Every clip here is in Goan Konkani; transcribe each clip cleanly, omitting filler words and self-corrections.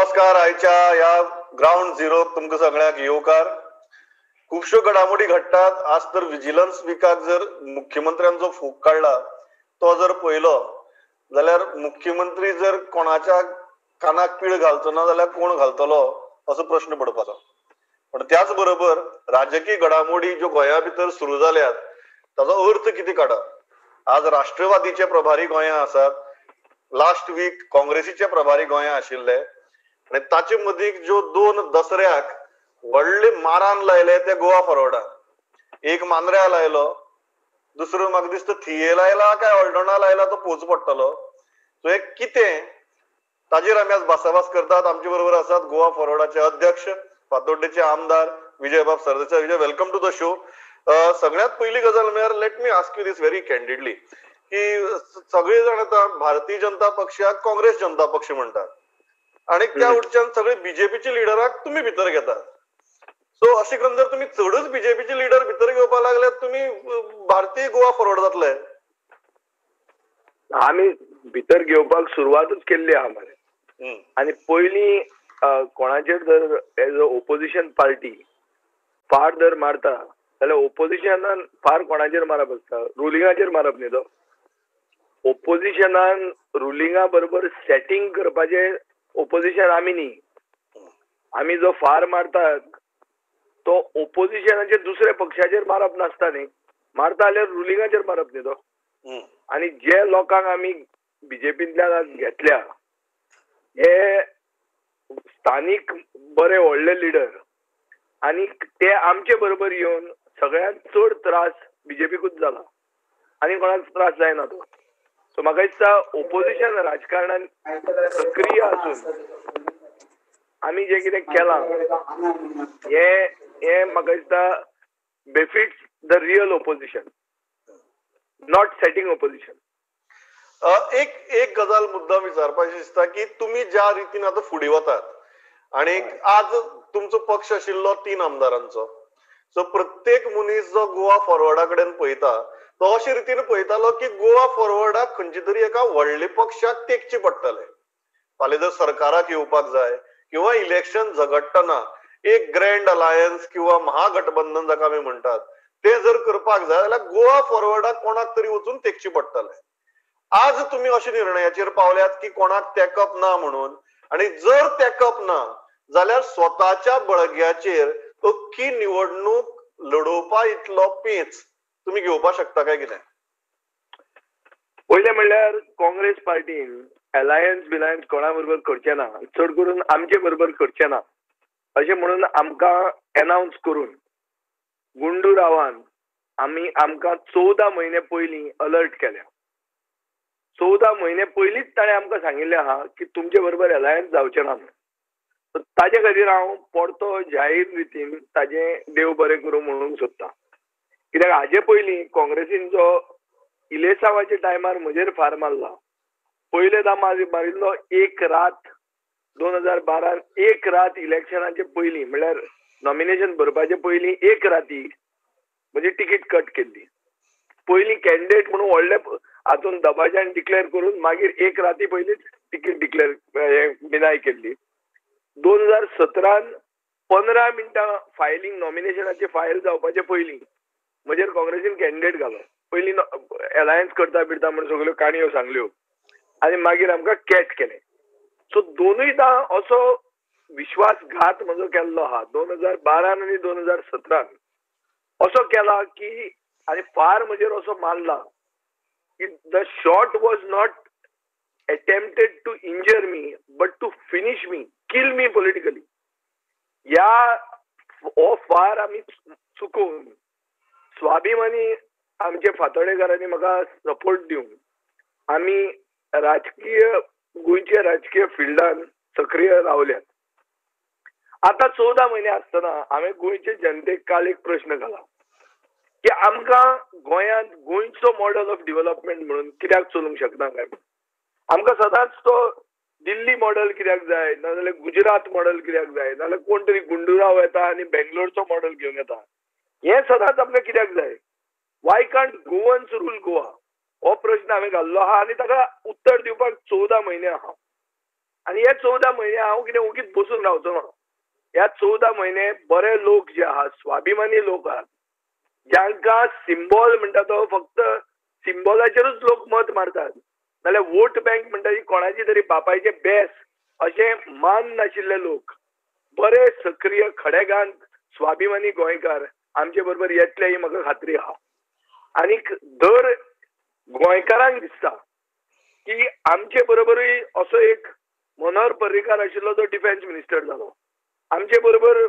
नमस्कार. आयच्या ह्या ग्रावंड झिरोक तुमकां सगळ्यांक येवकार. खुबश्यो घडामोडी घडटात. आज तर विजिलन्स विकाक जर मुख्यमंत्र्यांचो फोग काडला तो जर पळयलो जाल्यार मुख्यमंत्री जर कोणाच्या कानाक पीळ घालचो ना जाल्यार कोण घालतलो असो प्रश्न पडपाचो. पण त्याच बरोबर राजकीय घडामोडी ज्यो गोंया भितर सुरू जाल्यात ताचो अर्थ कितें काडप. आज राष्ट्रवादीचे प्रभारी गोंया आसात, लास्ट वीक काँग्रेसीचे प्रभारी गोंया आशिल्ले आनी ताचे मदीं ज्यो दोन दसऱ्याक व्हडले मारान लायले ते गोवा फॉरवर्डान. एक मांद्र्या लायलो, दुसरो म्हाका दिसता थिये लायला काय हळदोणा लायला तो पोच पडटलो. सो हे कितें ताजेर आमी आज भासाभास करतात. आमचे बरोबर आसात गोवा फॉरवर्डाचे अध्यक्ष, फातोड्डेचे आमदार विजयबाब Sardesai. Vijay, welcome to the show. सगळ्यात पहिली गजाल म्हळ्यार let me ask you this very candidly की सगळे जाण आतां भारतीय जनता पक्षाक काँग्रेस जनता पक्ष म्हणटात आनी त्या वटच्यान सगळे बीजेपीचे लिडराक तुमी भितर घेतात. सो अशें करून जर तुमी चडूच बीजेपीचे लिडर भितर घेवपाक लागल्यात तुमी भारतीय गोवा फॉरवर्ड जातले. आमी भितर घेवपाक सुरवातूच केल्ली आहा मरे. आनी पयलीं कोणाचेर जर एज अ ओपोजिशन पार्टी फार जर मारता जाल्यार ओपोजिशनान फार कोणाचेर मारप आसता, रुलिंगाचेर मारप न्ही. तो ओपोजिशनान रुलिंगा बरोबर सेटींग करपाचें ओपोजिशन आमी न्ही. आमी जो फार मारतात तो ओपोजिशनाचेर दुसऱ्या पक्षाचेर मारप नासता न्ही, मारता जाल्यार रुलिंगाचेर मारप न्ही तो. आनी जे लोकांक आमी बीजेपींतल्यान आज घेतल्या हे स्थानीक बरे व्हडले लिडर आनी ते आमचे बरोबर येवन सगळ्यांत चड त्रास बीजेपीकूच जाला आनी कोणाक त्रास जायना तो. सो म्हाका दिसता ओपोजिशन राजकारणान सक्रीय आसून आमी जें कितें केलां हें हें म्हाका दिसता befits the real opposition, not setting opposition. एक एक गजाल मुद्दाम विचारपाची दिसता की तुमी ज्या रितीन आतां फुडें वतात आनी आज तुमचो पक्ष आशिल्लो 3 आमदारांचो, सो प्रत्येक मनीस जो गोवा फॉरवर्डा कडेन पळयता तो अशे रितीन पळयतालो की गोवा फॉरवर्डाक खंयचे तरी एका व्हडल्या पक्षाक तेंकचें पडटलें. फाल्यां जर सरकाराक येवपाक जाय किंवा इलेक्शन झगडटना एक ग्रँड अलायन्स किंवा महागठबंधन जाका आमी म्हणटात ते जर करपाक जाय जाल्यार गोवा फॉरवर्डाक कोणाक तरी वचून तेंकचें पडटलें. आज तुमी अशे निर्णयाचेर पावल्यात की कोणाक तेंकप ना म्हणून, आनी जर तेंकप ना जाल्यार स्वताच्या बळग्याचेर अख्खी निवडणूक लडोवपा इतलो पेच तुमी घेवपाक शकता काय कितें? पयलें म्हणल्यार काँग्रेस पार्टीन अलायन्स बिलायन्स कोणा बरोबर करचें ना, चड करून आमचे बरोबर करचें ना अशें म्हणून आमकां एनावन्स करून गुंडू रावान आमी आमकां 14 म्हयने पयलीं अलर्ट केल्या. 14 म्हयने पयलींच ताणें आमकां सांगिल्लें आहा की तुमचे बरोबर अलायन्स जावचें ना म्हणून. ताजे खातीर हांव परतो जाहीर रितीन ताजें देव बरें करूं म्हणूंक सोदतां. कित्याक हाजे पयलीं काँग्रेसीन जो इलेसांवाच्या टायमार म्हजेर फार मारला, पयलेदां मारिल्लो एक रात 2012 एक रात इलेक्शनाचे पयलीं म्हणल्यार नॉमिनेशन भरपाचे पयलीं एक राती म्हजी तिकीट कट केल्ली. पयलीं कॅन्डिडेट म्हणून व्हडले हातून दबाज्यान डिक्लेअर करून मागीर एक राती पयलींच तिकीट डिक्लेअर डिनाय केल्ली. 2017 15 मिनटां फायलींग नॉमिनेशनाची फायल जावपाचे पयलीं म्हजेर काँग्रेसीन कॅन्डिडेट घालो. पयलीं अलायन्स करता बिरता म्हूण सगल्यो काणयो सांगल्यो आनी मागीर आमकां कॅट केलें. सो दोनूयदां असो विश्वासघात म्हजो केल्लो आहा 2012 आनी 2017 असो केला की आनी फार म्हजेर असो मारला की the shot was not attempted to injure me but to finish me, kill me politically. ह्या हो फार आमी चुकोवन स्वाभिमानी आमचे फातोडेकारांनी म्हाका सपोर्ट दिवन आमी राजकीय गोंयच्या राजकीय फिल्डान सक्रीय रावल्यात. आतां 14 म्हयने आसतना हांवें गोंयचे जनतेक काल एक प्रश्न घाला की आमकां गोंयांत गोंयचो मॉडल ऑफ डिव्हलपमेंट म्हणून कित्याक चलूंक शकना काय? आमकां सदांच तो दिल्ली मॉडल कित्याक जाय, नाजाल्यार गुजरात मॉडल कित्याक जाय, नाजाल्यार कोण तरी गुंडुराव येता आनी बेंगलोरचो मॉडल घेवन येता, हें सदांच आमकां कित्याक जाय? Why can't Goans rule Goa? हो प्रश्न हांवें घाल्लो आहा आनी ताका उत्तर दिवपाक 14 म्हयने आहा. आनी हे 14 म्हयने हांव कितें ओगीच बसून रावचो ना. ह्या 14 म्हयने बरे लोक जे आहात, स्वाभिमानी लोक आहात, जांकां सिम्बॉल म्हणटा तो फक्त सिम्बॉलाचेरूच लोक मत मारतात, नाल्यार वोट बँक म्हणटा ती कोणाची तरी बापायचे बेस अशें मान नाशिल्ले लोक, बरे सक्रीय खडेगांत स्वाभिमानी गोंयकार आमचे बरोबर येतले ही म्हाका खात्री आहा. आनीक दर गोंयकारांक दिसता की आमचे बरोबरूय असो एक मनोहर पर्रीकार आशिल्लो तो डिफेन्स मिनिस्टर जालो, आमचे बरोबर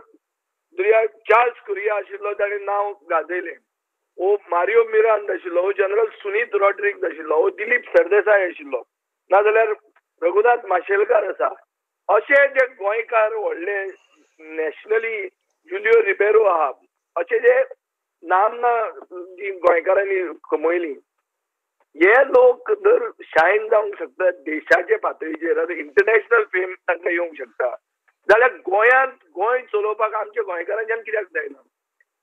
दुर्या चार्ल्स कुरिया आशिल्लो ताणें नांव गाजयलें, ओ मारियो मिरांद आशिल्लो, ओ जनरल सुनीत रॉड्रिग्ज आशिल्लो, ओ दिलीप सरदेसाय आशिल्लो, नाजाल्यार रघुनाथ माशेलकार आसा. अशे जे गोंयकार व्हडले नॅशनली जुलियो रिबेरो आहा, अशे जे नामना जी गोंयकारांनी कमयली, हे लोक जर शायन जावंक शकता देशाचे पातळीचेर, इंटरनॅशनल फेम तांकां येवंक शकता, जाल्यार गोंयांत गोंय चलोवपाक आमच्या गोंयकारांच्यान कित्याक जायना?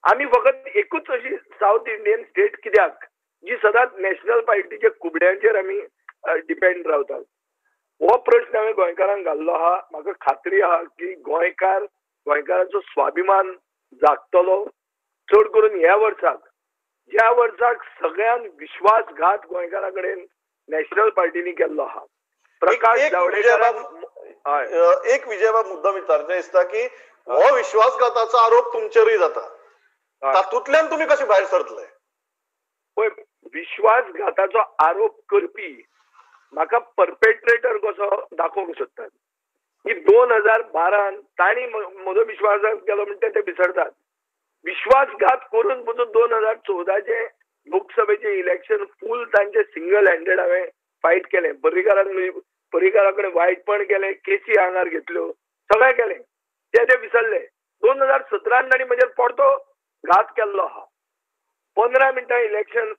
आमी फकत एकूच अशी सावथ इंडियन स्टेट कित्याक जी सदांच नॅशनल पार्टीच्या कुबड्यांचेर आमी डिपेंड रावतात? हो प्रश्न हांवें गोंयकारांक घाल्लो आहा. म्हाका खात्री आहा की गोंयकार, गोंयकारांचो स्वाभिमान जागतलो, चड करून ह्या वर्साक, ज्या वर्साक सगळ्यान विश्वासघात गोंयकारां कडेन नॅशनल पार्टीनी केल्लो आहा. प्रकाश जावडेकरान एक विजयबाब मुद्दाम विचारचें दिसता की हो विश्वासघाताचो आरोप तुमचेरूय जाता, तातूंतल्यान तुमी कशे भायर सरतले? पळय, विश्वासघाताचो आरोप करपी म्हाका परपेट्रेटर कसो दाखोवंक सोदतात की 2012 तांणी म्हजो विश्वासघात केलो म्हणटा ते विसरतात. विश्वासघात करून पसून 2014 लोकसभेचें इलेक्शन फूल तांचे सिंगल हँडेड हांवें फायट केलें. पर्रीकारा कडेन वायटपण केलें, केसी आंगार घेतल्यो, सगळें केलें, ते विसरले. 2017 तांणी म्हजेर परतो घात केल्लो आहा. 15 मिनटां इलेक्शन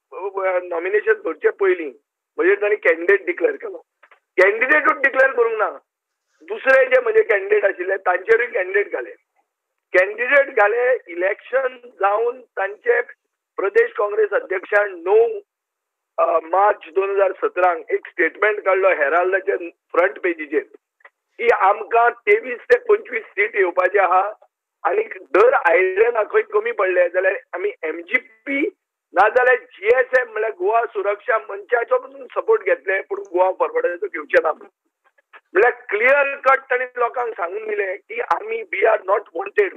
नॉमिनेशन भरचे पयलीं म्हजेर तांणी कॅन्डिडेट डिक्लेअर केलो. कॅन्डिडेटूच डिक्लेअर करूंक ना, दुसरे जे म्हजे कॅन्डिडेट आशिल्ले तांचेरूय कॅन्डिडेट घाले. कॅन्डिडेट घाले, इलेक्शन जावन तांचे प्रदेश काँग्रेस अध्यक्षान 9 मार्च 2017 एक स्टेटमेंट काडलो हेराल्डाचे फ्रंट पेजीचेर की आमकां 23 ते 25 सीट येवपाचे आहा आनी दर आयले ना खंय कमी पडले जाल्यार आमी एमजीपी नाजाल्यार जीएसएम म्हणल्यार गोवा सुरक्षा मंचाचो पसून सपोर्ट घेतले, पूण गोवा फॉरवर्डाचो घेवचे ना. म्हणल्यार क्लियर कट तांणी लोकांक सांगून दिलें की आमी we are not wanted.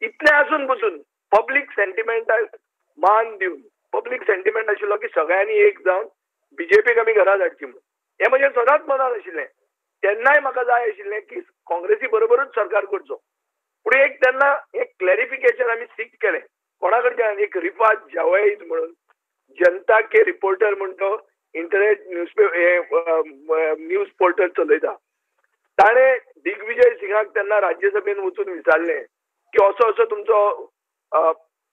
इतलें आसून पसून पब्लीक सेंटिमेंटाक मान दिवन, पब्लीक सेंटिमेंट आशिल्लो की सगळ्यांनी एक जावन बीजेपीक आमी घरा धाडची म्हणून, हें म्हजें सदांच मनान आशिल्लें. तेन्नाय म्हाका जाय आशिल्लें की काँग्रेसी बरोबरूच सरकार करचो, पूण एक तेन्ना एक क्लॅरिफिकेशन आमी सीक केलें कोणा कडच्यान, एक रिफात जावेद म्हणून जनता के रिपोर्टर म्हण तो इंटरनेट न्यूज पोर्टल चलयता, ताणें दिग्विजय सिंगाक तेन्ना राज्यसभेन वचून विचारलें की असो असो तुमचो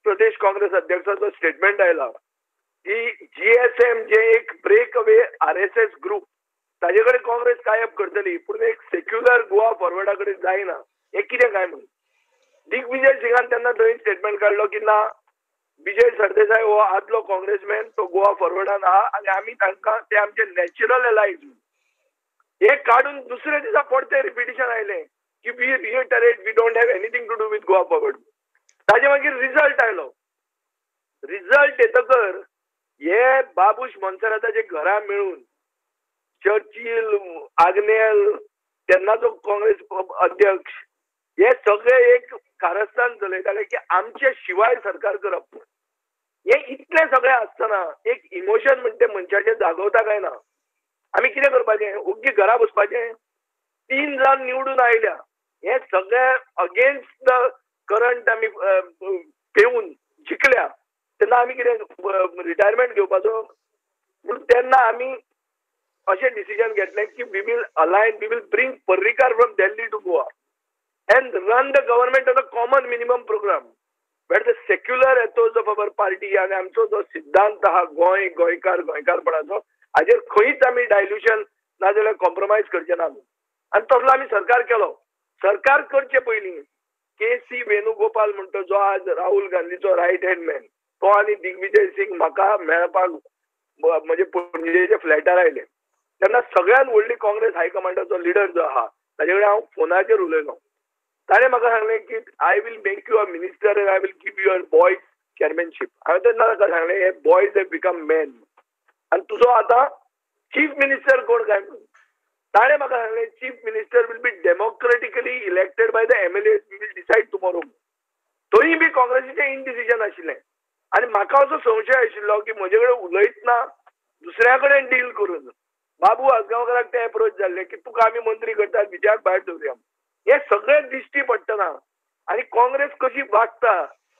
प्रदेश काँग्रेस अध्यक्षाचो स्टेटमेंट आयला की जीएसएम जे एक break away RSS group ताजे कडेन काँग्रेस टायप करतली, पूण एक सेक्युलर गोवा फॉरवर्डा कडेन जायना, हें कितें काय म्हणून. दिग्विजय सिंगान तेन्ना थंय स्टेटमेंट काडलो की ना, विजय सरदेसाय हो आदलो काँग्रेसमॅन, तो गोवा फॉरवर्डान आहा आनी आमी तांकां ते आमचे नॅचरल एलायज. हें काडून दुसऱ्या दिसा परतें रिपिटिशन आयलें की we reiterate we don't have anything to do with Goa Forward. ताजे मागीर रिजल्ट आयलो. रिजल्ट येतकर हे बाबूश मोन्सेराताचे घरा मेळून चर्चील, आग्नेल, तेन्नाचो काँग्रेस अध्यक्ष, हे सगळे एक कारस्थान चलयताले की आमचे शिवाय सरकार करप. हे इतलें सगळें आसतना एक इमोशन म्हणटे मनशाचें जागवता काय ना? आमी कितें करपाचें? ओग्गी घरा बसपाचें? 3 जाण निवडून आयल्या, हे सगळे अगेन्स्ट the current आमी पेवन जिखल्या, तेन्ना आमी कितें रिटायरमेंट घेवपाचो? पूण तेन्ना आमी अशें डिसिजन घेतलें की we will align, we will bring Parrikar from Delhi to Goa and run the government on a common minimum programme where the secular ethos of our party आनी आमचो जो सिद्धांत आहा गोंय, गोंयकार, गोंयकारपणाचो, हाजेर खंयच आमी डायल्युशन नाजाल्यार कॉम्प्रोमायज करचे ना. आनी तसलो आमी सरकार केलो. सरकार करचे पयलीं के सी वेणुगोपाल म्हणटो जो आज राहुल गांधीचो रायट हँड मॅन, तो आनी दिग्विजय सिंग म्हाका मेळपाक म्हजे पणजेच्या फ्लॅटार आयले. तेन्ना सगळ्यात व्हडली काँग्रेस हायकमांडाचो लिडर जो आहा ताजे कडेन हांव फोनाचेर उलयलो. ताणें म्हाका सांगलें की I will make you a minister and I will give you a boys chairmanship. हांवें तेन्ना ताका सांगलें हे बॉयज have become man आनी तुजो आतां चीफ मिनिस्टर कोण काय म्हणून. ताणें म्हाका सांगलें chief minister will be democratically elected by the MLA, we will decide tomorrow. थंय बी काँग्रेसीचें इनडिसिजन आशिल्लें आनी म्हाका असो संशय आशिल्लो की म्हजे कडेन उलयतना दुसऱ्या कडेन डील करून बाबू आजगांवकाराक ते एप्रोच जाल्ले की तुका आमी मंत्री करतात, विजयाक भायर दवरुया. हें सगळें दिश्टी पडटना आनी काँग्रेस कशी वागता,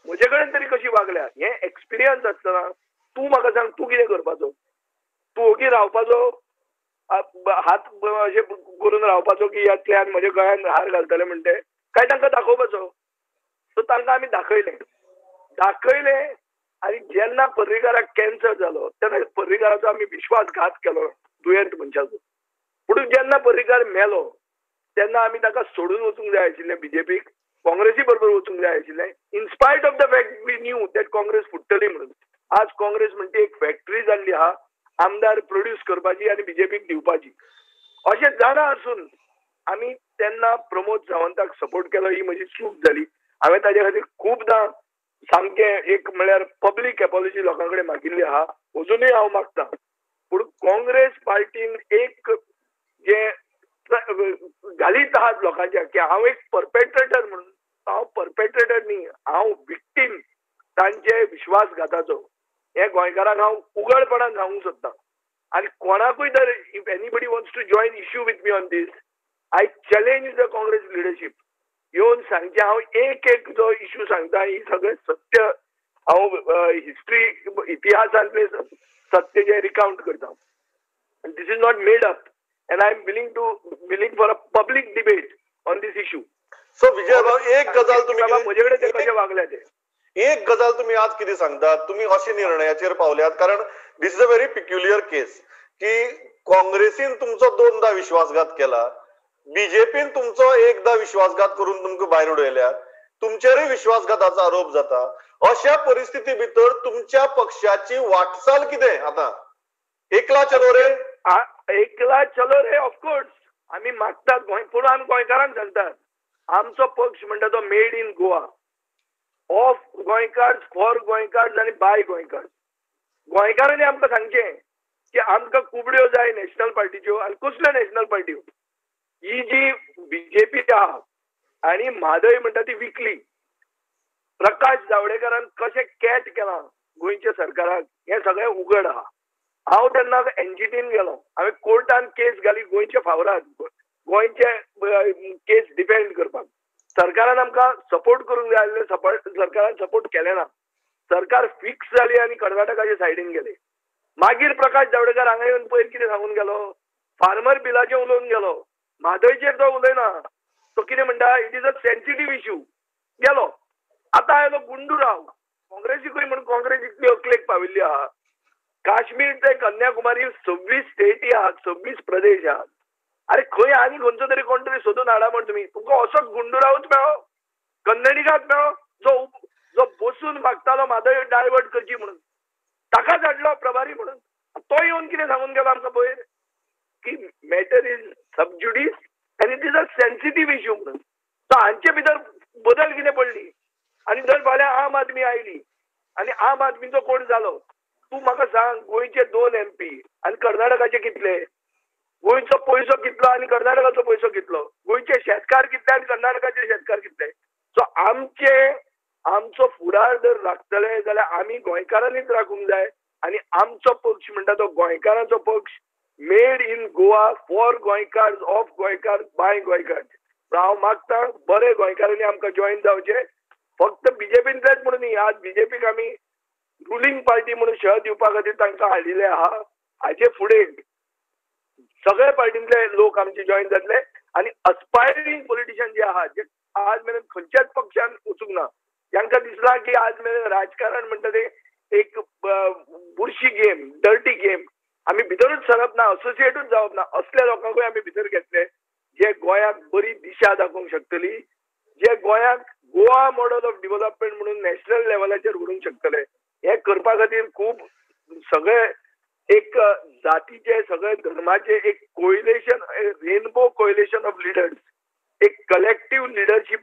म्हजे कडेन तरी कशी वागल्या हें एक्सपिरियन्स आसतना तूं म्हाका सांग तूं कितें करपाचो? तूं ओगी रावपाचो, हात अशें करून रावपाचो की यातल्यान म्हज्या गळ्यान हार घालतले म्हणटे काय तांकां दाखोवपाचो? सो तांकां आमी दाखयलें दाखयलें आनी जेन्ना पर्रीकाराक कॅन्सर जालो तेन्ना पर्रीकाराचो आमी विश्वासघात केलो दुयेंत मनशाचो. पूण जेन्ना पर्रीकार मेलो तेन्ना आमी ताका सोडून वचूंक जाय आशिल्लें, बीजेपीक काँग्रेसी बरोबर वचूंक जाय आशिल्लें. In spite of the fact we knew that Congress फुट्टली म्हणून. आज काँग्रेस म्हणटी एक फॅक्टरी जाल्ली आहा आमदार प्रोड्यूस करपाची आनी बीजेपीक दिवपाची. अशें जाणा आसून आमी तेन्ना प्रमोद सावंताक सपोर्ट केलो, ही म्हजी चूक जाली. हांवें ताजे खातीर खुबदां सामकें एक म्हळ्यार पब्लीक एपॉलॉजी लोकां कडेन मागिल्ली आहा, अजुनूय हांव मागतां. पूण काँग्रेस पार्टीन एक जे घालीत आहात लोकांच्या की हांव एक परपेट्रेटर म्हणून, हांव परपेट्रेटर न्ही, हांव विक्टीम तांचे विश्वासघाताचो. हें गोंयकारांक हांव उगडपणान सांगूंक सोदतां. आनी कोणाकूय जर if anybody wants to join issue with me on this, I challenge the Congress leadership येवन सांगचें हांव एक एक जो इश्यू सांगता ही सगळें सत्य हांव हिस्ट्री इतिहासांतलें सत्य जें रिकावंट करता. This is not made up and I am willing for a public debate on this issue. So Vijay बाब एक गजाल तुमी म्हजे कडेन ते कशे वागल्या ते एक गजाल तुमी आज कितें सांगतात, तुमी अशे निर्णयाचेर पावल्यात कारण this is a very peculiar case की काँग्रेसीन तुमचो दोनदा विश्वासघात केला, बीजेपीन तुमचो एकदा विश्वासघात करून तुमकां भायर उडयल्या, तुमचेरूय विश्वासघाताचो आरोप जाता. अशा परिस्थिती भितर तुमच्या पक्षाची वाटचाल कितें आतां? एकला चलो रे, एकला चलो रे. ऑफकोर्स आमी मागतात गोंय, पूण आमी गोंयकारांक सांगतात आमचो पक्ष म्हणटा तो made in Goa, of Goenkars, for Goenkars आनी बाय गोंयकार्स. गोंयकारांनी आमकां सांगचें की आमकां कुबड्यो जाय नॅशनल पार्टीच्यो. आनी कसल्यो नॅशनल पार्ट्यो? ही जी बीजेपी आहा आनी म्हादय म्हणटा ती विकली. प्रकाश जावडेकरान कशें कॅट केलां गोंयच्या सरकाराक हें सगळें उगड आहा. हांव तेन्ना एनजीटीन गेलो, हांवें कोर्टान केस घाली गोंयच्या फावराद, गोंयचे केस डिफेंड करपाक. सरकारान आमकां सपोर्ट करूंक जाय आसलें, सरकारान सपोर्ट केलें ना. सरकार फिक्स जाली आनी कर्नाटकाच्या सायडीन गेले. मागीर प्रकाश जावडेकर हांगा येवन पयर कितें सांगून गेलो, फार्मर बिलाचें उलोवन गेलो, म्हादयचेर तो उलयना. तो कितें म्हणटा, it is a sensitive issue. गेलो. आतां आयलो गुंडूराव, काँग्रेसीकूय म्हूण काँग्रेस इतली अकलेक पाविल्ली आहा. काश्मीर ते कन्याकुमारी 26 स्टेटी आहात, 26 प्रदेश आहात. अरे खंय आनी खंयचो तरी कोण तरी सोदून हाडा म्हण तुमी. तुमकां असो गुंडूरावूच मेळ्ळो, कन्नडिगाच मेळ्ळो, जो जो बसून मागतालो म्हादय डायवर्ट करची म्हणून, ताकाच हाडलो प्रभारी म्हणून. तो येवन कितें सांगून गेलो आमकां पयर की matter is sub judice आनी it is a sensitive issue म्हणून. सो हांचे भितर बदल कितें पडली. आनी जर फाल्यां आम आदमी आयली आनी आम आदमीचो कोण जालो, तूं म्हाका सांग गोंयचे 2 MP आनी कर्नाटकाचे कितले, गोंयचो पयसो कितलो आनी कर्नाटकाचो पयसो कितलो, गोंयचे शेतकार कितले आनी कर्नाटकाचे शेतकार कितले. सो आमचे आमचो फुडार जर राखतले जाल्यार आमी गोंयकारांनीच राखूंक जाय. आनी आमचो पक्ष म्हणटा तो गोंयकारांचो पक्ष, made in Goa, for Goenkars, of Goenkars, by Goenkars. हांव मागता बरे गोंयकारांनी आमकां जॉयन जावचें, फक्त बीजेपींतलेच म्हणून न्ही. आज बीजेपीक आमी रुलींग पार्टी म्हणून शह दिवपा खातीर तांकां हाडिल्लें आहा. हाचे फुडें सगळे पार्टींतले लोक आमचे जॉयन जातले आनी अस्पायरींग पॉलिटिशियन जे आहा, जे आज मेरेन खंयच्याच पक्षान वचूंक ना, जांकां दिसलां की आज मेरेन राजकारण म्हणटा तें एक बुरशी गेम, डर्टी गेम, आमी भितरूच सरप ना, असोसिएटूच जावप ना, असल्या लोकांकूय आमी भितर घेतले जे गोंयाक बरी दिशा दाखोवंक शकतली, जे गोंयाक गोवा मॉडल ऑफ डिव्हलपमेंट म्हणून नॅशनल लेवलाचेर व्हरूंक शकतले. हें करपा खातीर खूब सगळे एक जातीचे सगळे धर्माचे एक coalition, rainbow coalition of leaders, एक कलेक्टिव्ह लिडरशीप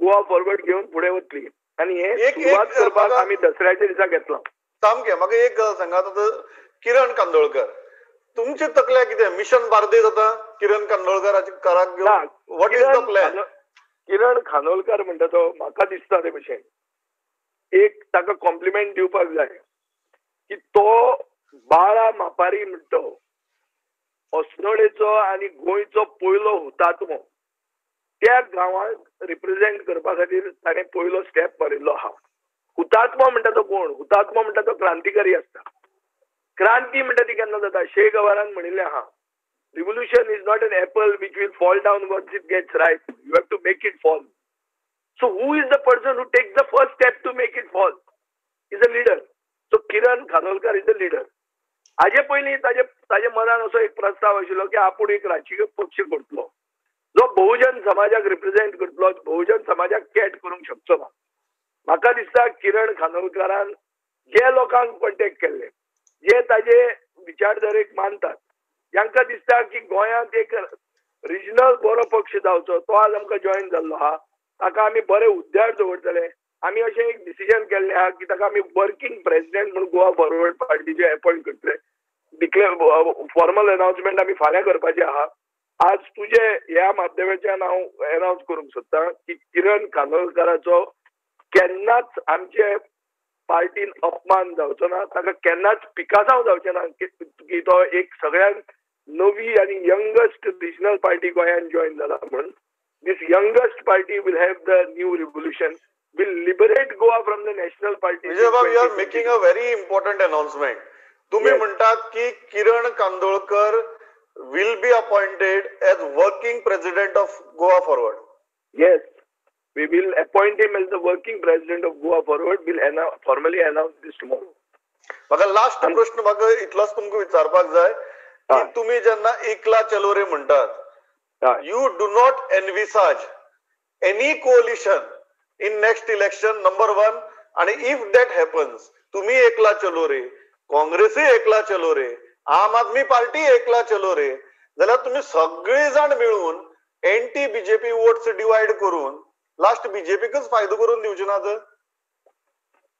गोवा फॉरवर्ड घेवन फुडें वतली आनी हे सुरवात करपाक आमी दसऱ्याच्या दिसा घेतला. सामकें म्हाका एक गजाल सांगात, आतां किरण कांदोळकर तुमचे तकल्या कितें मिशन बार्देस आतां किरण कांदोळकराक घेवन what is the plan? Kiran Khanolkar म्हणटा तो म्हाका दिसता ते भशेन एक ताका कॉम्प्लिमेंट दिवपाक जाय की तो बाळा मापारी म्हणटा अस्नोडेचो आनी गोंयचो पयलो हुतात्मो, त्या गांवाक रिप्रेझेंट करपा खातीर ताणें पयलो स्टेप मारिल्लो आहा. हुतात्मो म्हणटा तो कोण? हुतात्मो म्हणटा तो क्रांतिकारी आसता. क्रांती म्हणटा ती केन्ना जाता? शे गवारान म्हणिल्लें आहा, revolution is not an apple which will fall down once it gets ripe, you have to make it fall. So who is the person who takes the first step to make it fall? Is a leader. So Kiran Khanolkar is a leader. हाजे पयलीं ताजे मनान असो एक प्रस्ताव आशिल्लो की आपूण एक राजकीय पक्ष करतलो जो बहुजन समाजाक रिप्रेझेंट करतलो, बहुजन समाजाक कॅट करूंक शकचो ना. म्हाका दिसता किरण खानोलकारान जे लोकांक कॉन्टेक्ट केल्ले, जे ताजे विचारधारेक मानतात, जांकां दिसता की गोंयांत एक रिजनल बरो पक्ष जावचो, तो आज आमकां जॉयन जाल्लो आहा, ताका आमी बरे हुद्द्यार दवरतले. आमी अशें एक डिसिजन केल्लें आहा की ताका आमी वर्किंग प्रेसिडेंट म्हणून गोवा फॉरवर्ड पार्टीचे अपॉयंट करतले. डिक्लेअर फॉर्मल अनाउन्समेंट आमी फाल्यां करपाचें आहा. आज तुजे ह्या माध्यमाच्यान हांव अनाउन्स करूंक सोदतां की किरण कांदोळकराचो केन्नाच आमचे पार्टीन अपमान जावचो ना, ताका केन्नाच पिकासांव जावचें ना की तो एक सगळ्यांत नवी आनी यंगस्ट रिजनल पार्टी गोंयांत जॉयन जाला म्हणून. This youngest party will have the new revolution, will liberate Goa from the national party. Vijay Babu, you are making a very important announcement. तुम्ही म्हणतात की Kiran Kandolkar will be appointed as working president of Goa Forward. Yes, we will appoint him as the working president of Goa Forward. We'll formally announce this tomorrow. म्हाका लास्ट प्रश्न म्हाका इतलोच तुमकां विचारपाक जाय की तुम्ही जेन्ना एकला चलो रे म्हणटात, you do not envisage any coalition in next election, number one. आणि if that happens, तुम्ही एकला चलो रे, काँग्रेसय एकला चलो रे, आम आदमी पार्टी एकला चलो रे, जाल्यार तुम्ही सगळे जाण मिळून एंटी बीजेपी वोट्स डिवायड करून लास्ट बीजेपीकच फायदो करून दिवचे ना? तर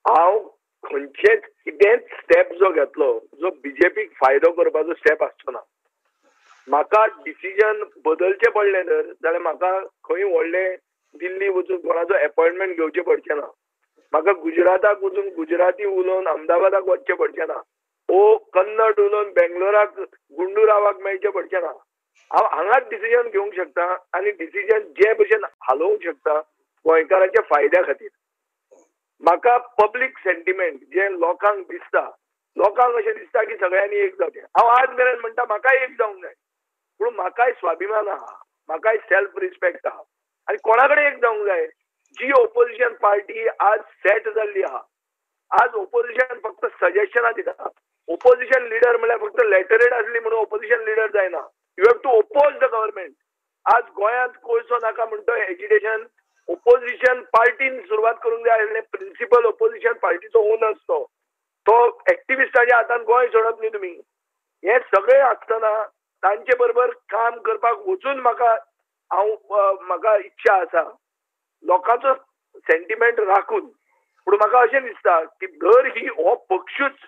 हांव खंयचेच कितेंच स्टेप जो घेतलो जो बीजेपीक फायदो करपाचो स्टेप आसचो ना. म्हाका डिसिजन बदलचें पडलें जर जाल्यार म्हाका खंय व्हडलें दिल्ली वचून कोणाचो अपॉयंटमेंट घेवचें पडचें ना, म्हाका गुजराताक वचून गुजराती उलोवन अहमदाबादाक वचचें पडचें ना, ओ कन्नड उलोवन बेंगलोराक गुंडूरावाक मेळचें पडचें ना. हांव हांगाच डिसिजन घेवंक शकता आनी डिसिजन जे भशेन हालोवंक शकता गोंयकारांच्या फायद्या खातीर. म्हाका पब्लीक सेंटिमेंट जे लोकांक दिसता, लोकांक अशें दिसता की सगळ्यांनी एक जावचें. हांव आज मेरेन म्हणटा म्हाकाय एक जावंक जाय, पूण म्हाकाय स्वाभिमान आहा, म्हाकाय सेल्फ रिस्पेक्ट आहा आनी कोणा कडेन एक जावंक जाय. जी ओपोजिशन पार्टी आज सेट जाल्ली आहा, आज ओपोजिशन फक्त सजेशनां दिता. ओपोजिशन लिडर म्हणल्यार फक्त लेटरेट आसली म्हणून ओपोजिशन लिडर जायना. You have to oppose the government. आज गोंयांत कोळसो नाका म्हणटो एजिटेशन ओपोजिशन पार्टीन सुरवात करूंक जाय आसलें. प्रिंसिपल ओपोजिशन पार्टीचो ओनर्स तो तो एक्टिविस्टाच्या हातान गोंय सोडप न्ही तुमी. हें सगळें आसतना तांचे बरोबर काम करपाक वचून म्हाका हांव म्हाका इच्छा आसा लोकांचो सेंटिमेंट राखून. पूण म्हाका अशें दिसता की जर ही हो पक्षूच,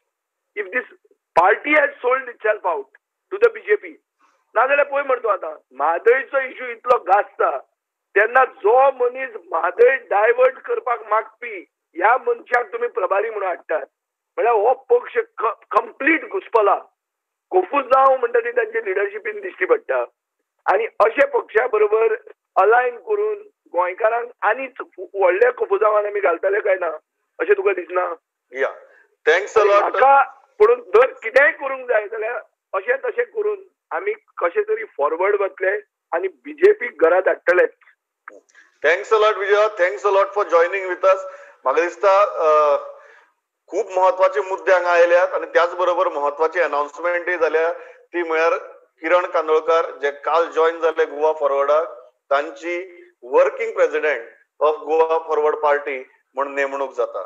if this party has sold itself out to the BJP, नाजाल्यार पळय मरे तूं आतां म्हादयचो इशू इतलो गाजता तेन्ना जो मनीस म्हादय डायवर्ट करपाक मागपी ह्या मनशाक तुमी प्रभारी म्हणून हाडटात म्हळ्यार हो पक्ष कंप्लीट घुसपला, कोफुजांव म्हणटा ती तांचे लिडरशिपीन दिश्टी पडटा. आनी अशे पक्षा बरोबर अलायन करून गोंयकारांक आनी व्हडल्या कोफुजांवान आमी घालतले काय ना अशें तुका दिसना? Thanks a lot. म्हाका पूण जर कितेंय करूंक जाय जाल्यार अशें तशें करून आमी कशें तरी फॉरवर्ड वतले आनी बीजेपीक घरांत हाडटले. Thanks a lot Vijay, thanks a lot for joining with us. म्हाका दिसता खूब महत्वाचे मुद्दे हांगा आयल्यात आनी त्याच बरोबर महत्वाची अनाउन्समेंटय जाल्या, ती म्हळ्यार किरण कांदोळकर जे काल जॉयन जाले गोवा फॉरवर्डाक, तांची working president of Goa Forward Party म्हूण नेमणूक जाता.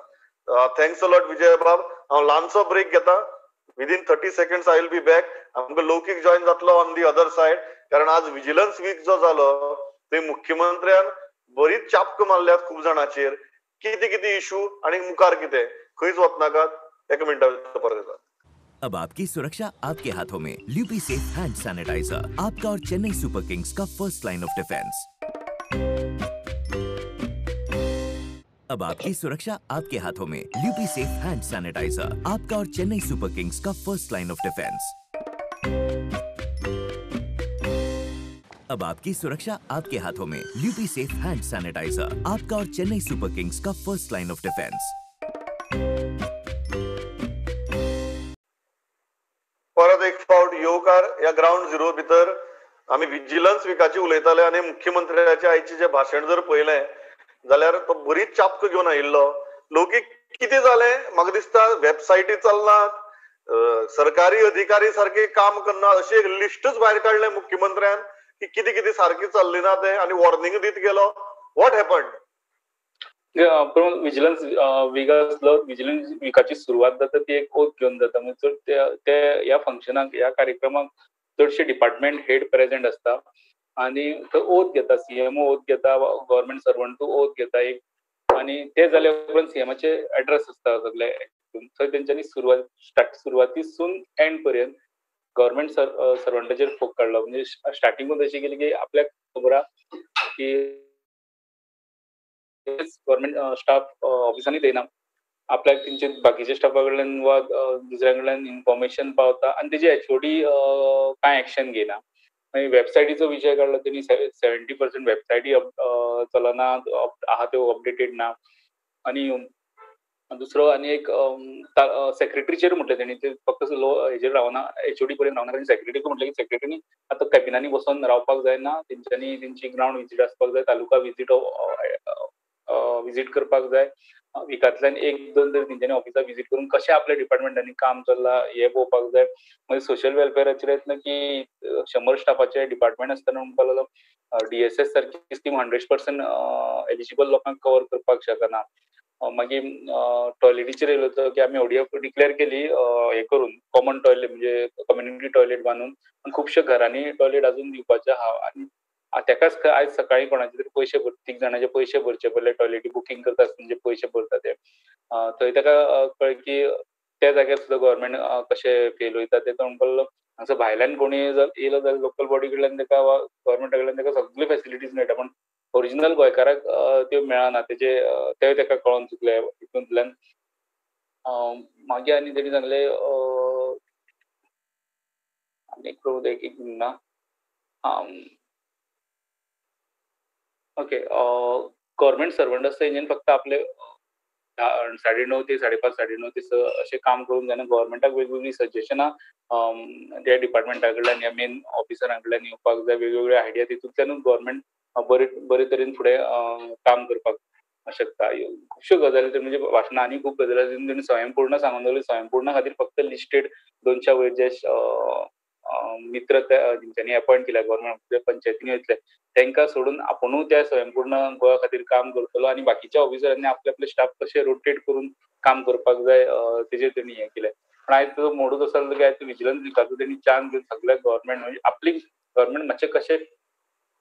Thanks a lot विजय बाब. हांव ल्हानसो ब्रेक घेता, Within 30 seconds I will be back. आमकां लौकीक जॉयन जातलो ऑन the other side, कारण आज विजिलन्स वीक जो जालो ते मुख्यमंत्र्यान बरीच चापक मारल्यात खूब जाणांचेर. कितें कितें इशू आनी मुखार कितें, खंयच वचनाकात, एका मिनटा परत येता. अब आपकी सुरक्षा आपके हाथों में. ल्यूपी सेफ हैंड सैनिटाइजर, आपका और चेन्नई सुपर किंग्स का फर्स्ट लाइन ऑफ डिफेंस. अब आपकी सुरक्षा आपके हाथों में. ल्यूपी सेफ हैंड सैनिटाइजर, आपका और चेन्नई सुपर किंग्स का फर्स्ट लाइन ऑफ डिफेंस. अब आपकी सुरक्षा आपके हाथों में. ल्यूपी सेफ हैंड सैनिटाइजर, आपका और चेन्नई सुपर किंग्स का फर्स्ट लाइन ऑफ डिफेंस. परत एक फावट येवकार. ह्या ग्रावंड झिरो भितर आमी विजिलन्स विकाची उलयताले आनी मुख्यमंत्र्याचे आयचे जे भाशण जर पळयलें जाल्यार तो बरीच चापक घेवन आयिल्लो. लौकीक कितें जालें म्हाका दिसता, वेबसायटी चलनात, सरकारी अधिकारी सारके काम करना, अशी एक लिस्टच भायर काडलें मुख्यमंत्र्यान की कितें कितें सारकें चल्लें ना तें, आनी वॉर्निंग दीत गेलो. What happened? पूण विजिलन्स वीक आसलो, विजिलन्स विकाची सुरवात जाता ती एक ओथ घेवन जाता. म्हणजे चड ते ह्या फंक्शनाक, ह्या कार्यक्रमाक चडशे डिपार्टमेंट हेड प्रेजेंट आसता आनी थंय ओथ घेता, सीएमओ ओथ घेता, गव्हर्मेंट सर्वंटू ओथ घेता एक, आनी ते जाल्या उपरांत सीएमाचे एड्रेस आसता सगळे. थंय तेंच्यांनी सुरवातीसून एंड पर्यंत गव्हर्मेंट सर्वंटाचेर फोक काडलो. म्हणजे स्टार्टिंगूच अशी केली की आपल्याक खबर आहा की गव्हर्मेंट स्टाफ ऑफिसांनी येना, आपल्याक तेंचे बाकीच्या स्टाफा कडल्यान वा दुसऱ्या कडल्यान इन्फॉर्मेशन पावता आनी तेजी एचओडी कांय एक्शन घेयना. मागीर वेबसायटीचो विशय काडलो तेणी, 70% वेबसायटी चलना आहा त्यो अपडेटेड ना. आनी दुसरो आनी एक सेक्रेटरीचेर म्हटलें तेणी, ते फक्त लो हेजेर रावना, एचओडी पर्यंत रावना, आनी सेक्रेटरीक म्हटलें की सेक्रेटरीनी आतां कॅबिनांनी बसोन रावपाक जायना, तेंच्यांनी तेंची ग्रावंड विजीट आसपाक जाय, तालुका विजीट विजीट करपाक जाय, विकांतल्यान एक दोन तरी तेंच्यांनी ऑफिसाक विजीट करून कशें आपल्या डिपार्टमेंटांनी काम चल्लां हें पळोवपाक जाय. मागीर सोशल वेलफेराचेर येतना की 100 स्टाफाचे डिपार्टमेंट आसतना म्हणपाक लागलो डीएसएस सारकी स्कीम 100% एलिजिबल लोकांक कवर करपाक शकना. मागीर टॉयलेटीचेर येयलो तो की आमी ओडीएफ डिक्लेअर केली हें करून कॉमन टॉयलेट म्हणजे कम्युनिटी टॉयलेट बांदून, पूण खुबश्या घरांनी टॉयलेट अजून दिवपाचें आहा आनी तेकाच आयज सकाळी कोणाचे तरी पयशे भर, 3 जाणांचे पयशे भरचे पडले, टॉयलेटी बुकींग करता आसतना जे पयशे भरता ते. थंय ताका कळ्ळें की त्या जाग्यार सुद्दां गव्हर्मेंट कशें फेल वयता ते. तो म्हणपाक लागलो हांगसर भायल्यान कोणी येयलो जाल्यार लोकल बॉडी कडल्यान ताका वा गव्हर्मेंटा कडल्यान ताका सगळी फेसिलिटीज मेळटा, पूण ओरिजिनल गोंयकाराक त्यो मेळना. तेजे ते ताका कळोन चुकले हितूंतल्यान. मागीर आनी तेणी सांगलें आनी एक ना, ओके, गव्हर्मेंट सर्वंट आसता तेंच्यानी फक्त आपले 9:30 ते 5:30, 9:30 ते 6 अशें काम करूंक जायना. गव्हर्मेंटाक वेगवेगळीं सजेशनां त्या डिपार्टमेंटा कडल्यान ह्या मेन ऑफिसरां कडल्यान येवपाक जाय, वेगवेगळे आयडिया, तितूंतल्यानूच गव्हर्मेंट बरे तरेन फुडें काम करपाक शकता. खुबश्यो गजाली म्हणजे भाशणां आनी खूब गजाली तेणी स्वयंपूर्ण सांगून दवरलें. स्वयंपूर्णा खातीर फक्त लिस्टेड 200 वयर जे मित्र तेंच्यांनी अपॉयंट केल्या गव्हर्मेंट पंचायतीनी वयतले तांकां सोडून आपुणूय त्या स्वयंपूर्ण गोवा खातीर काम करतलो आनी बाकीच्या ऑफिसरांनी आपले आपले स्टाफ कशे रोटेट करून काम करपाक जाय तेजेर तेणी हें केलें. पण आयज तो मोडूच आसा की आयज विजिलन्स विकाचो तेणी चान्स घेवन सगळे गव्हर्मेंट म्हणजे आपली गव्हर्मेंट मातशें कशें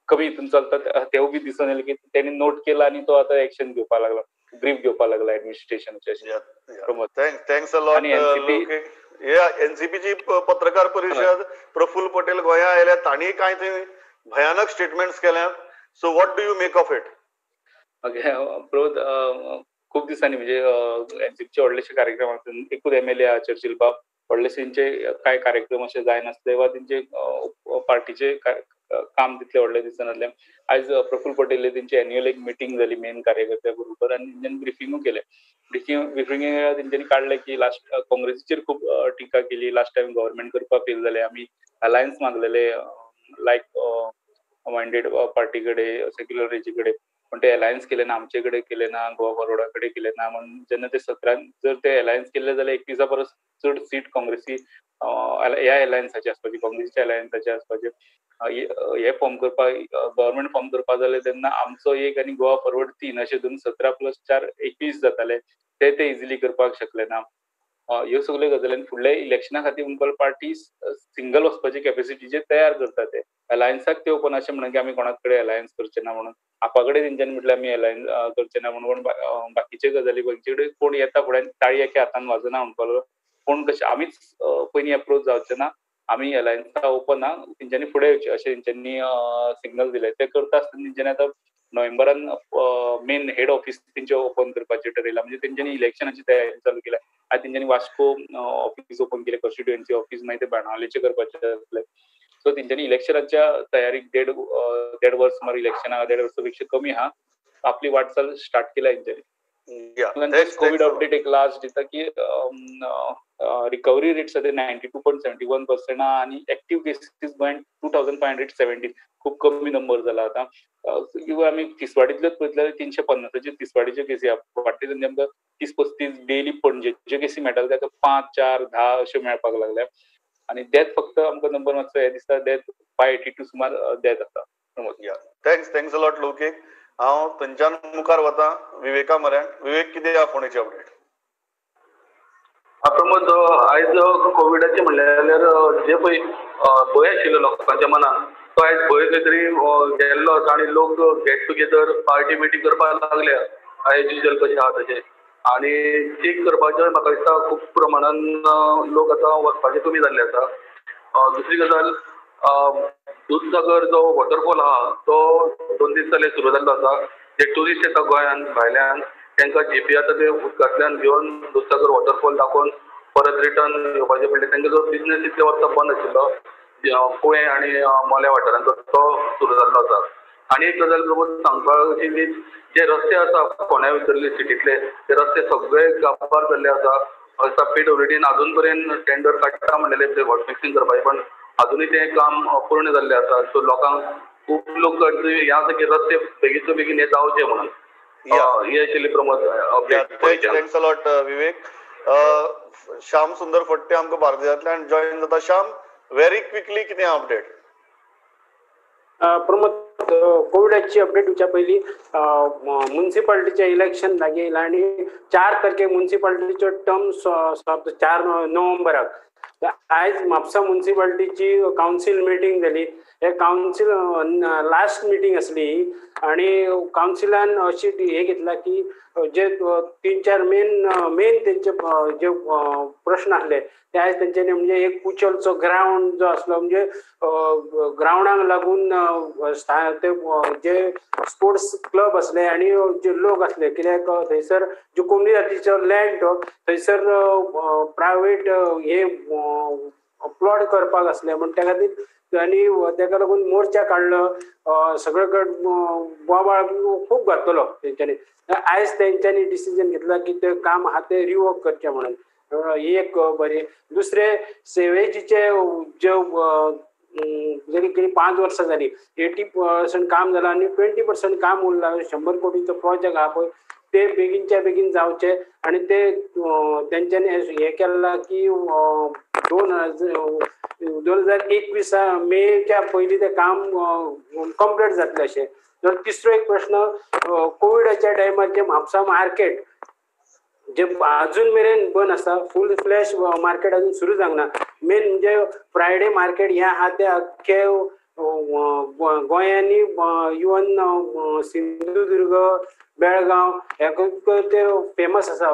कमी हितून चलता तेवूय बी दिसून येयलें की तेणी नोट केला आनी तो आतां एक्शन घेवपाक लागला, ग्रीप घेवपाक लागला एडमिनिस्ट्रेशनाचे. Thanks a lot. एनसीपीची पत्रकार परिषद प्रफुल्ल पटेल गोंया आयल्या, तांणी कांय थंय भयानक स्टेटमेंट्स केल्यात. So what do you make of it? Okay Pramod, खूब दिसांनी म्हणजे एनसीपीचे व्हडलेशे कार्यक्रम आसता, एकूच एमएलए आहा चर्चिल बाब, व्हडलेशे तेंचे कांय कार्यक्रम अशे जायनासले वा तेंचे पार्टीचे काम तितलें व्हडलें दिसनासलें. आयज प्रफुल्ल पटेल तेंची एन्युअल एक मिटींग जाली मेन कार्यकर्त्या बरोबर आनी तेंच्यांनी ब्रिफिंगूय केलें. ब्रिफिंगे वेळार तेंच्यांनी काडलें की लास्ट काँग्रेसीचेर खूब टिका केली, लास्ट टायम गव्हर्मेंट करपाक फेल जाले, आमी अलायन्स मागलेले लायक मायंडेड पार्टी कडेन, सेक्युलर हेजे कडेन, पण ते अलायन्स केले ना, आमचे कडेन केले ना, गोवा फॉरवर्डा कडेन केले ना. म्हणून जेन्ना ते 17 जर ते अलायन्स केल्ले जाल्यार 21 परस चड सीट काँग्रेसी ह्या अलायन्साचे आसपाचे, काँग्रेसीच्या अलायन्साचे आसपाचे. हे फॉर्म करपाक गव्हर्मेंट फॉर्म करपाक जालें तेन्ना आमचो 1 आनी गोवा फॉरवर्ड 3 अशे दोन 17 + 4 21 जाताले, ते इजिली करपाक शकले ना. ह्यो सगल्यो गजाली आनी फुडल्या इलेक्शना खातीर म्हणपाक पार्टी सिंगल वचपाची कॅपेसिटीचेर तयार करता. ते अलायन्साक ते ओपन अशें म्हणून की आमी कोणा कडेन अलायन्स करचे ना म्हणून, आपा कडेन तेंच्यांनी म्हटलें आमी अलायन्स करचे ना म्हणून, बाकीचे गजाली बाकीचे कडेन कोण येता फुडें ताळी एके हातान वाजना म्हणपाक, कोण कशें आमीच पयलीं एप्रोच जावचे ना, आमी अलायन्सा ओपन ना, तेंच्यांनी फुडें येवचें अशें तेंच्यांनी सिग्नल दिलें. ते करता आसतना तेंच्यांनी आतां नोव्हेंबरान मेन हेड ऑफिस तेंचे ओपन करपाचें ठरयलां, म्हणजे तेंच्यांनी इलेक्शनाची तयारी चालू केल्या. आनी तेंच्यांनी वास्को ऑफिस ओपन केलें, कॉन्स्टिट्युएन्सी ऑफिस, मागीर ते बाणावलेचें करपाचें आसलें. सो तेंच्यांनी इलेक्शनाच्या तयारीक देड वर्स सुमार इलेक्शना देड वर्सा पेक्षा कमी आहा, आपली वाटचाल स्टार्ट केल्या तेंच्यांनी. कोविड अपडेट एक लास्ट दिता की रिकवरी रेट सध्या 92.71% आनी एक्टिव्ह केसीस गोंयांत 2517, खूब कमी नंबर जाला आतां. किंवा आमी तिसवाडींतल्योच पळयतले 350 तिसवाडीच्यो केसी वाडटे, आमकां 30-35 डेली पणजेच्यो केसी मेळटाले, ते आतां 5, 4, 10 अश्यो मेळपाक लागल्या. आनी डेथ फक्त आमकां नंबर मातसो हे दिसता, डेथ 582 सुमार डेथ आसा. Thanks, thanks a lot Loukik. हांव थंयच्यान मुखार वता विवेका म्हऱ्यान. विवेक, कितें ह्या फोंडेची अपडेट? प्रमोद, आयज कोविडाचें म्हणलें जाल्यार जे पळय भंय आशिल्लो लोकांच्या मनान तो आयज भंय खंय तरी गेल्लो आसा आनी लोक गेट टुगेदर पार्टी बिर्टी करपाक लागल्या एज युजल कशें आहा तशें. आनी चॅक करपाचें म्हाका दिसता खूब प्रमाणान लोक आतां वचपाचें कमी जाल्ले आसा. दुसरी गजाल, दुधसागर जो वॉटरफॉल आहा तो 2 दीस जाले सुरू जाल्लो आसा. जे ट्युरिस्ट येता गोंयान भायल्यान तांकां जीपी आतां ते उदकांतल्यान घेवन दुधसागर वॉटरफॉल दाखोवन परत रिटर्न येवपाचें पडलें. तांकां जो बिजनेस इतले वर्सां बंद आशिल्लो कुळें आनी मोल्या वाठारांचो तो सुरू जाल्लो आसा. आनी एक गजाल प्रमोद सांगपाची ती जे रस्ते आसा फोंड्या भितरले सिटींतले ते रस्ते सगळे काबार जाल्ले आसा. आसा पीडब्ल्यूडीन अजून पर्यंत टेंडर काडटा म्हणलेले ते हॉटमिक्सिंग करपाचें, पण अजुनूय तें काम पूर्ण जाल्लें आसा. सो लोकांक खूब लोक हें आसा की रस्ते बेगीनच्या बेगीन हे जावचे म्हणून. हे आशिल्ली Pramod update. Thanks a lot Vivek. Shyam Sundar Phadte आमकां बार्देजांतल्यान जॉयन जाता. श्याम, व्हेरी क्विकली कितें अपडेट? प्रमोद, कोविडाची अपडेट दिवच्या पयलीं मुन्सिपालिटीचें इलेक्शन लागीं येयलां आनी 4 तारखेक मुन्सिपालिटीच्यो टर्म 4 नोव्हेंबराक. आयज म्हापसा मुन्सिपालिटीची कावन्सील मिटींग जाली. हे कावन्सील लास्ट मिटींग आसली आनी कावन्सिलान अशी हे घेतला की जे 3-4 मेन तेंचे जे प्रश्न आसले ते आयज तेंच्यांनी, म्हणजे एक कुचलचो ग्रावंड जो आसलो, म्हणजे ग्रावंडाक लागून ते जे स्पोर्ट्स क्लब आसले आनी जे लोक आसले, कित्याक थंयसर जो कोंबडी जातीचो लँड तो थंयसर प्रायवेट हे प्लॉट करपाक आसले, म्हण त्या खातीर आनी तेका लागून मोर्चा काडलो, सगळे कडेन बोवाळ खूब घातलो तेंच्यांनी. आयज तेंच्यांनी डिसिजन घेतला की ते काम आहा ते रिवोक करचें म्हणून, ही एक बरी. दुसरें, सेवेजीचे जे जरी 5 वर्सां जाली 80% काम जालां आनी 20% काम उरलां. 100 कोटीचो प्रोजेक्ट आहा पळय ते बेगीनच्या बेगीन जावचे आनी ते तेंच्यांनी हें केलां की 2021 मेच्या पयलीं तें काम कंप्लीट जातलें अशें. तिसरो एक प्रश्न, कोविडाच्या टायमार जे म्हापसा मार्केट जे अजून मेरेन बंद आसा, फूल फ्लॅश मार्केट अजून सुरू जावंक ना. मेन म्हणजे फ्रायडे मार्केट हें आहा तें अख्खे गोंयांनी, इवन सिंधुदुर्ग, बेळगांव हे ते फेमस आसा.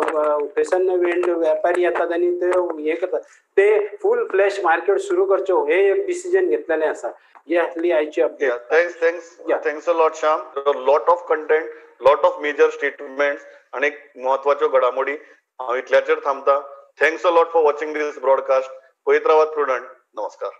थंयसर वेपारी येतात आनी ते हे करतात. ते फूल फ्लॅश मार्केट सुरू करच्यो हे एक डिसिजन घेतलेलें आसा. ही आसली आयची update. Thanks, thanks, thanks a lot Shyam. Lot of content, lot of major statements आनी म्हत्वाच्यो घडामोडी. हांव इतल्याचेर थांबता. Thanks a lot for watching this broadcast. पळयत रावात प्रुडंट. नमस्कार.